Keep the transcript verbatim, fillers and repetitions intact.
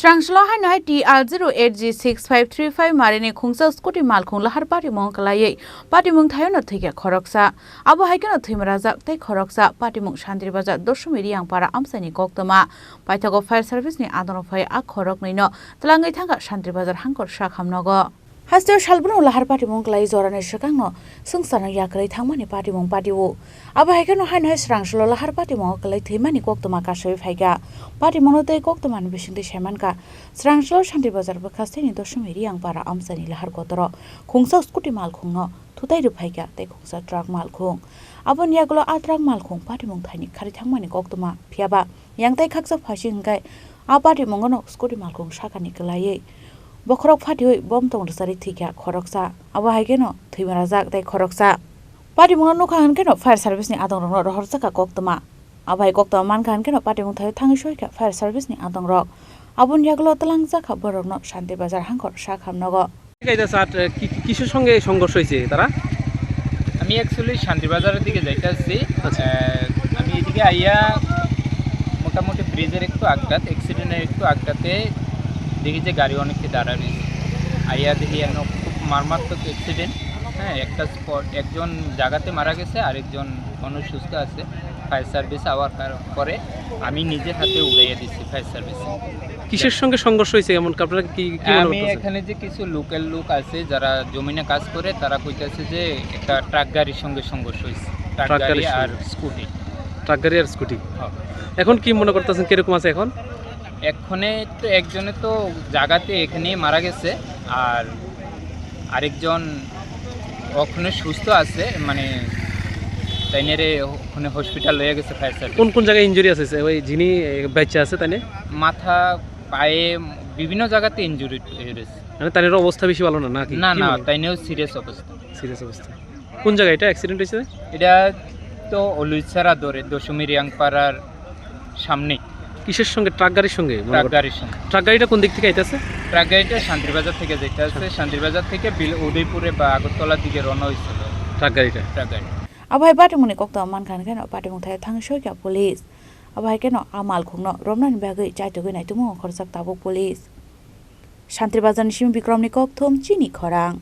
Chwrangsalo haino hai T R zero eight G six five three five marini khungsa scooty malkhung lahar patimung kwlaiwi patimung thaiono thwikha khoroksa. Abo hai kheno thwima rajak tei khoroksa patimung Santri Bazar Doshumi Riyangpara amchaini koktwma. Paithago fire service ni adongrok phai a khoroknwino twlangwi thangkha Santri Bazar hangkor sakham nogo. Hasteo salbrum lahar patimung kwlai jorani swkangno swngcharno yakarwi thangmani patimung patio. Abo hai kheno haino hai Chwrangsalo lahar patimung kwlai thwimani koktwma kasui phaikha. Patimungno tei koktwmani bisingtwi saimankha, Chwrangsalo Santri Bazar bwkhasteni Doshumi Riyangpara amchaini lahar kotoro khungsa scooty malkhungno thutai rwphaikha tei khungsa truck malkhung. Aboni yagulo a truck malkhung patimung thaini kharwi thangmani koktwma, phiyaba yang tei khaksa phaising hwnkhe a patimungono scooty malkhung sakani kwlaiwi bokhorok phatiwi bom tong rwcharwi thwikha khoroksa. Abo hai kheno thwima rajak tei khoroksa. Patimungno nukha hwnkheno fire service ni adongrokno rohorjakha koktwma. Abo hai koktwma mankha hwnkheno patimung thaio thangwi soikha fire service ni adongrok. Aboni yagulo twlangjakha borokno Santri Bazar hangkor sakham nogo. এটা স্যার, কি, কি, কিসের সঙ্গে সংঘর্ষ হয়েছে তারা? আমি অ্যাকচুয়ালি শান্তিবাজারের দিকে যাইতে আসছি। আচ্ছা। আহ, আমি এদিকে আইয়া মোটামুটি ব্রিজের একটু আগটাত, অ্যাক্সিডেন্টের একটু আগটাতে দেখি যে গাড়ি অনেককে দাঁড়া রয়েছে। আইয়া দেখি এখন খুব মারাত্মক অ্যাক্সিডেন্ট। হ্যাঁ, একটা স্পট, একজন জায়গাতে মারা গেছে, আরেকজন মানুষ সুস্থ আছে। ফায়ার সার্ভিস আওয়ার কার-, পরে আমি নিজের হাতে উড়াইয়া দিচ্ছি ফায়ার সার্ভিস। কিসের সঙ্গে সংঘর্ষ হয়েছে এমন? আপনারা কি, কি মনে আমি করতেছেন? এখানে যে কিছু লোকাল লোক আছে যারা জমিনে কাজ করে, তারা কইতাছে যে একটা ট্রাক গাড়ির সঙ্গে সংঘর্ষ হয়েছে। ট্রাক ট্রাক গাড়ি গাড়ির আর সঙ্গে। স্কুটি। ট্রাক গাড়ি আর স্কুটি। হ্যাঁ। এখন কি মনে করতেছেন, কিরকম আছে এখন? এক্ষণে তো একজনে তো জায়গাতে এখানেই মারা গেছে, আর আরেকজন ওখানে সুস্থ আছে, মানে তাইনেরে ওখানে হসপিটাল লইয়া গেছে ফায়ার সার্ভিস। কোন কোন জায়গায় ইনজুরি আছে? ওই যিনি, এ, বাচ্চা আছে তাইনে? মাথা, পায়ে, বিভিন্ন জায়গাতে ইনজুরি হয়েছে। মানে তাইনের অবস্থা বেশি ভালো না নাকি? না, কি না, মনে হয়? তাইনেও সিরিয়াস অবস্থা। সিরিয়াস অবস্থা। কোন জায়গায় এটা অ্যাক্সিডেন্ট হয়েছে? এটা তো অলুইছাড়া ধরে দশমী রিয়াংপাড়ার সামনে। কিসের সঙ্গে? ট্রাক গাড়ির সঙ্গে মনে ট্রাক হয়। গাড়ির সঙ্গে। ট্রাক গাড়িটা কোন দিক থেকে আইতাছে? ট্রাক গাড়িটা শান্তিরবাজার থেকে যাইতে আছে। আচ্ছা। শান্তিরবাজার থেকে বিল-, উদয়পুরে বা আগরতলার দিকে রওনা হয়েছিল ট্রাক গাড়িটা। ট্রাক গাড়ি। Abo hai patimungni koktwma mankha hwnkheno patimung thaio thangwi soikha police. Abo hai kheno a malkhungno romnani bagwi chaitugwi naitukmung khorjak tabuk police. Santri Bazarni simi Bikromni kokthum chini khorang.